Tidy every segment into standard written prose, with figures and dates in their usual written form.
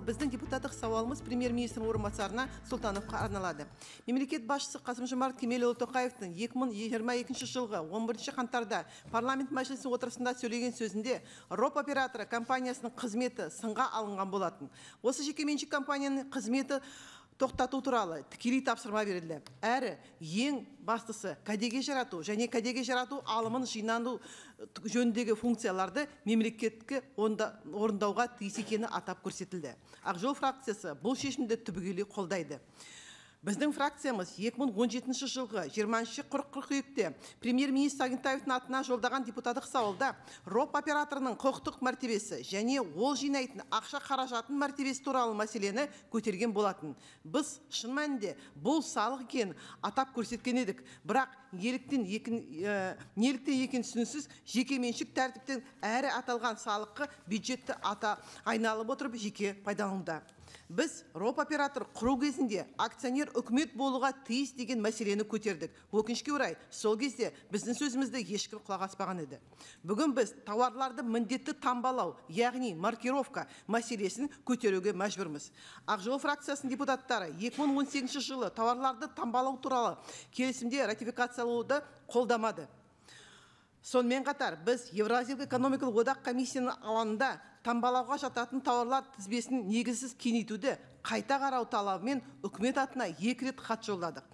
Біздің депутаттық сауалымыз премьер-министрдің орынбасарына Сұлтановқа арналады. Мемлекет басшысы Қасым-Жомарт Кемелұлы Тоқаевтың 2022 жылғы 11 қаңтарда парламент мәжілісінің отырысында сөйлеген сөзінде РОП операторы компаниясының қызметі сынға алынған болатын. Осы жекеменшік компанияның қызметі тоқтату туралы тікелей тапсырма берілді. Әрі ең бастысы кәдеге жарату және кәдеге жарату алымын жинану жөніндегі функцияларды мемлекетке орындауға тиіс екені атап көрсетілді. Ақ жол фракциясы бұл шешімді түбегейлі қолдайды. Біздің фракциямыз 2017 жылғы 20 қыркүйекте премьер-министр Сағынтаевтың атына жолдаған депутаттық сауалда РОП операторының құқықтық мәртебесі және ол жинайтын ақша қаражатының мәртебесі туралы мәселені көтерген болатын. Біз шын мәнінде бұл салық екенін атап көрсеткен едік, бірақ неліктен екені түсініксіз, жекеменшік тәртіптен әрі аталған салыққа бюджетті ата айналып отырып жеке пайдалануда. Біз РОП оператор құру кезінде акционер үкімет болуға тиіс деген мәселені көтердік. Өкінішке орай, сол кезде біздің сөзімізді ешкім құлақ аспаған еді. Бүгін біз тауарларды міндетті таңбалау, яғни маркировка мәселесін көтеруге мәжбүрміз. Ақ жол фракциясының депутаттары 2018 жылы тауарларды таңбалау туралы келісімде ратификациялауды қолдамады. Сонымен қатар, біз Еуразиялық экономикалық одақ комиссиясының алаңында таңбалауға жататын тауарлар тізбесін негізсіз кеңейтуді қайта қарау талабымен үкімет атына 2 рет хат жолдадық.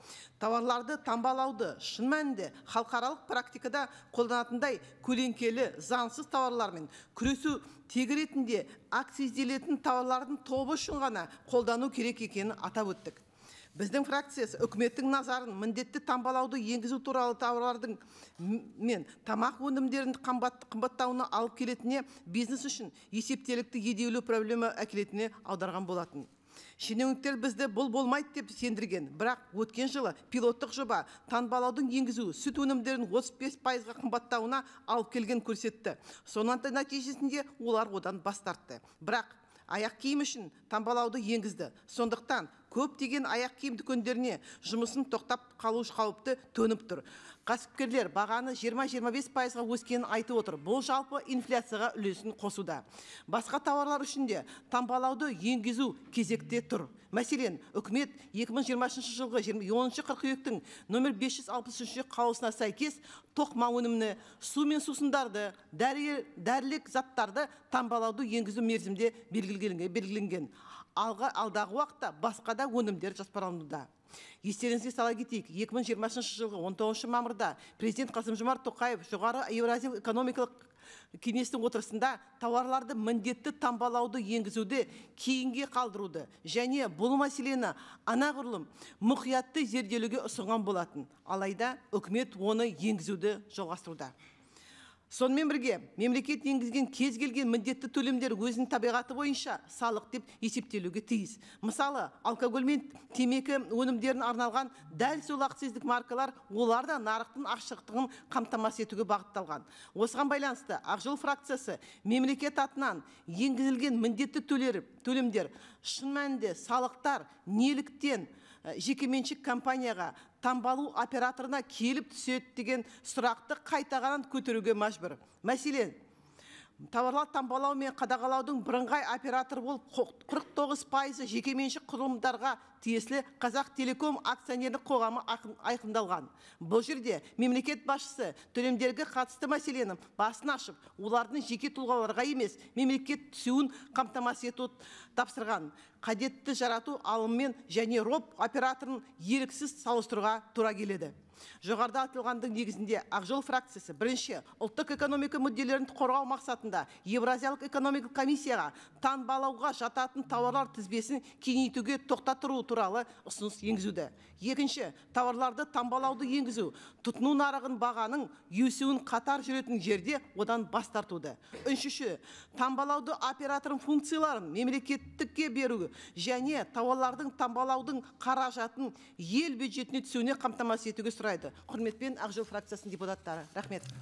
Тауарларды таңбалауды шын мәнінде халықаралық практикада қолданатындай көлеңкелі заңсыз тауарлармен күресу тегі ретінде акцизделетін тауарлардың тобы үшін ғана қолдану керек екенін атап өттік. Біздің фракциясы үкіметтің назарын міндетті таңбалауды енгізу туралы тауарлардың мен тамақ өнімдерінің қымбаттауына алып келетіне, бизнес үшін есептелікті едеулі проблема әкелетіне аударған болатын. Шенеуніктер бізді бұл болмайды деп сендірген, бірақ өткен жылы пилоттық жоба таңбалаудың енгізуі сүт өнімдерінің 35%-ға қымбаттауына алып келген көрсетті. Соның нәтижесінде олар одан бас тартты. Бірақ аяқ киім үшін таңбалауды енгізді. Сондықтан көптеген аяқ киім дүкендеріне жұмысын тоқтап қалу қаупі төніп тұр. Кәсіпкерлер бағаны 20-25%-ға өскенін айтып отыр. Бұл жалпы инфляцияға үлесін қосуда. Басқа тауарлар үшін де таңбалауды енгізу кезекте тұр. Мәселен, үкімет 2023 жылғы 10 қыркүйектің нөмір 563 қаулысына сәйкес тоқыма өніміне, су мен сусындарды, дәрілік заттарды таңбалауды енгізу мерзімде белгіленген. Алдағы уақытта басқа да өнімдер жоспарлануда. Естеріңізге сала кетейік, 2023 жылғы 19 мамырда президент Қасым-Жомарт Тоқаев жоғары Еуразиялық экономикалық кеңестің отырысында тауарларды міндетті таңбалауды енгізуді кейінге қалдыруды және бұл мәселені анағұрлым мұқиятты зерделеуге ұсынған болатын. Алайда үкімет оны енгізуді жалғастыруда. Сонымен бірге, мемлекет енгізген кез келген міндетті төлемдер өзінің табиғаты бойынша салық деп есептелуге тиіс. Мысалы, алкоголь мен темекі өнімдерін арналған дәл сол акциздік маркалар олар да нарықтың ашықтығын қамтамасыз етуге бағытталған. Осыған байланысты Ақ жол фракциясы мемлекет атынан енгізілген міндетті төлемдер шын мәнінде салықтар неліктен жекеменшік компанияға таңбалау операторына келіп түседі деген сұрақты қайтадан көтеруге мәжбүр. Мәселен, тауарлар таңбалау мен қадағалаудың бірыңғай операторы болып 49% жекеменшік құрылымдарға тиесілі Қазақтелеком акционерлік қоғамы айқындалған. Бұл жерде мемлекет басшысы төлемдерге қатысты мәселенің басын ашып, олардың жеке тұлғаларға емес, мемлекет түсуін қамтамасыз ету тапсырған. Қадетті жарату алыммен және РОП операторын еріксіз салыстыруға тура келеді. Жоғарыда айтылғандың негізінде Ақ жол фракциясы бірінші ұлттық экономика мүдделерін қорғау мақсатында Еуразиялық экономикалық комиссияға таңбалауға жататын тауарлар тізбесін кеңейтуге тоқтатыру туралы ұсыныс енгізуді. Екінші, тауарларды таңбалауды енгізу тұтыну нарығын бағаның өсуін қатар жүретін жерде одан бас тартуды. Үшінші, таңбалауды операторының функцияларын мемлекеттікке беру және тауарлардың таңбалаудың қаражатын ел бюджетіне түсуіне қамтамасыз етуге сұрайды. Құрметпен, Ақ жол фракциясының депутаттары. Рахмет.